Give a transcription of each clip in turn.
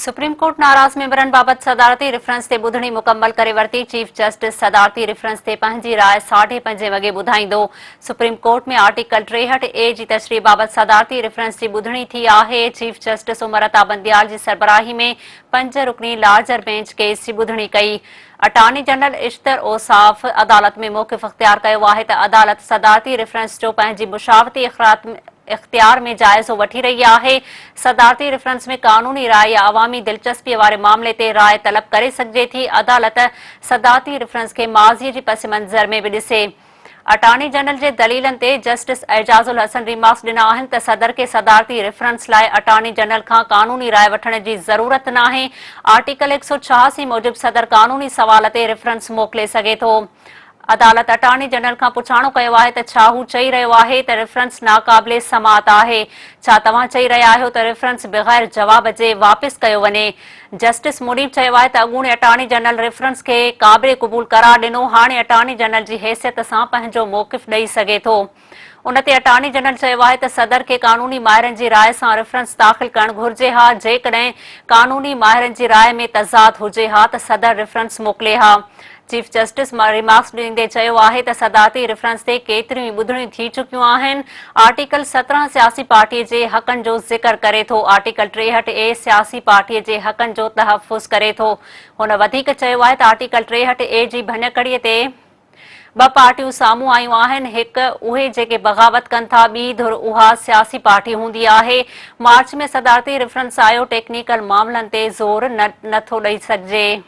Supreme court ناراض ميمبرن بابت صدارتي ريفرنس تي ٻڌڻي مڪمل ڪري ورتي، چيف جسٽس صدارتي ريفرنس تي پنهنجي راء ساڍي پنجين وڳي ٻڌائيندو. سپريم ڪورٽ ۾ آرٽيڪل 63 اي جي تشريح بابت صدارتي ريفرنس جي ٻڌڻي ٿي آهي، چيف جسٽس عمر عطا بنديال جي سربراهي ۾ پنج رڪني لارجر بينچ ڪيس جي ٻڌڻي ڪئي. اٽارني جنرل اشتر اوصاف عدالت ۾ موقف اختيار ڪيو آهي ته عدالت صدارتي ريفرنس جو پنهنجي مشاورتي اختيار ۾ جائزو وٺي رهي آهي، صدارتي ريفرنس ۾ قانوني راء يا عوامي دلچسپي واري معاملي تي راء طلب ڪري سگهجي ٿي، عدالت صدارتي ريفرنس کي ماضي جي پس منظر ۾ به ڏسي. اٽارني جنرل جي دليلن تي جسٽس اعجاز الحسن ريمارڪس ڏنا آهن ته صدر کي صدارتي ريفرنس لاء اٽارني جنرل کان قانوني راء وٺڻ جي ضرورت ناهي، آرٽيڪل 186 موجب صدر قانوني سوال تي ريفرنس موڪلي سگهي ٿو. عدالت اٽارني جنرل کان پڇاڻو ڪيو آهي ته ڇا هو چئي رهيو آهي ته ريفرنس ناقابل سماعت آهي؟ ڇا توهان چئي رهيا آهيو ته ريفرنس بغير جواب جي واپس ڪيو وڃي؟ جسٽس منيب چيو آهي ته اڳوڻي اٽارني جنرل ريفرنس کي قابل قبول قرار ڏنو، هاڻي اٽارني جنرل جي حيثيت سان پنهنجو موقف ڏئي سگهي ٿو. ان تي اٽارني جنرل چيو آهي ته صدر کي قانوني ماهرن جي راء سان ريفرنس داخل ڪرڻ گهرجي ها، جيڪڏهن قانوني ماهرن جي راء ۾ تضاد هجي ها ته صدر ريفرنس موڪلي ها. چيف جسٽس ريمارڪس ڏيندي چيو آهي ته صدارتي ريفرنس تي ڪيتريون ئي ٻڌڻيون ٿي چڪيون آهن، آرٽيڪل 17 سياسي پارٽي جي حقن جو ذڪر ڪري ٿو، آرٽيڪل 63 اي سياسي پارٽي جي حقن جو تحفظ ڪري ٿو. هن وڌيڪ چيو آهي ته آرٽيڪل 63 اي جي ڀڃڪڙي تي ٻه پارٽيون سامهون آيون آهن، هڪ اهي جيڪي بغاوت ڪن ٿا، ٻي ڌر اها سياسي پارٽي هوندي آهي، مارچ ۾ صدارتي ريفرنس آيو، ٽيڪنيڪل معاملن تي زور نه ٿو ڏئي سگهجي.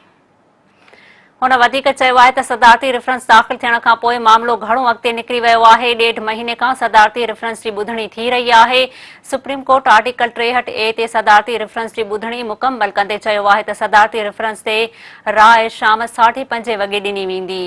هن وڌيڪ چيو آهي ته صدارتي ريفرنس داخل ٿيڻ کان پوء معاملو گهڻو اڳتي نڪري ويو آهي، ڏيڍ مهيني کان صدارتي ريفرنس جي ٻڌڻي ٿي رهي آهي، سپريم ڪورٽ آرٽيڪل 63 اي تي صدارتي ريفرنس جي ٻڌڻي مڪمل ڪندي چيو آهي ته صدارتي ريفرنس تي راء شام ساڍي پنجين وڳي ڏني ويندي.